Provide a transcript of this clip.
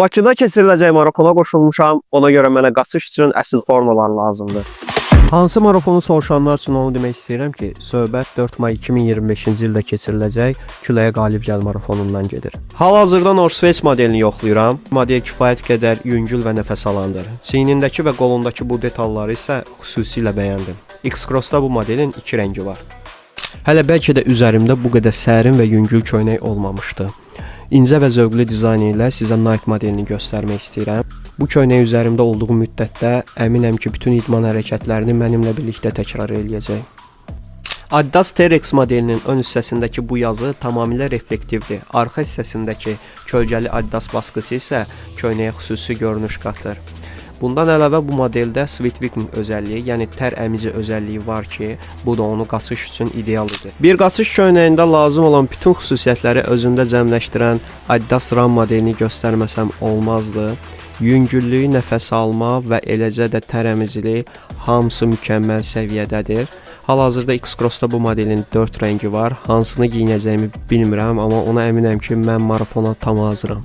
Bakıda keçiriləcək marafona qoşulmuşam. Ona görə mənə qaçış üçün əsl formalar lazımdır. Hansı marafonu soruşanlar üçün onu demək istəyirəm ki, söhbət 4 may 2025-ci ildə keçiriləcək Küləyə Qalib Gəl marafonundan gedir. Hal-hazırda North Face modelini yoxlayıram. Model kifayət qədər yüngül və nəfəs alandır. Çiynindəki və qolundakı bu detalları isə xüsusilə bəyəndim. X-Cross-da bu modelin iki rəngi var. Hələ bəlkə də üzərimdə bu qədər sərin və yüngül köynək olmamışdı. İncə və zövqlü dizayn ilə sizə Nike modelini göstərmək istəyirəm. Bu köynək üzərimdə olduğu müddətdə əminəm ki, bütün idman hərəkətlərini mənimlə birlikdə təkrar eləyəcək. Adidas T-Rex modelinin ön hissəsindəki bu yazı tamamilə reflektivdir. Arxa hissəsindəki kölgəli Adidas baskısı isə köynəyə xüsusi görünüş qatır. Bundan əlavə bu modeldə Sweat Wicking özəlliyi, yəni tər əmici özəlliyi var ki, bu da onu qaçış üçün ideal edir. Bir qaçış köynəyində lazım olan bütün xüsusiyyətləri özündə cəmləşdirən Adidas Run modelini göstərməsəm olmazdı. Yüngüllüyü, nəfəs alma və eləcə də tər əmiciliyi hamısı mükəmməl səviyyədədir. Hal-hazırda X-Cross-da bu modelin 4 rəngi var. Hansını geyinəcəyimi bilmirəm, amma ona əminəm ki, mən marafona tam hazıram.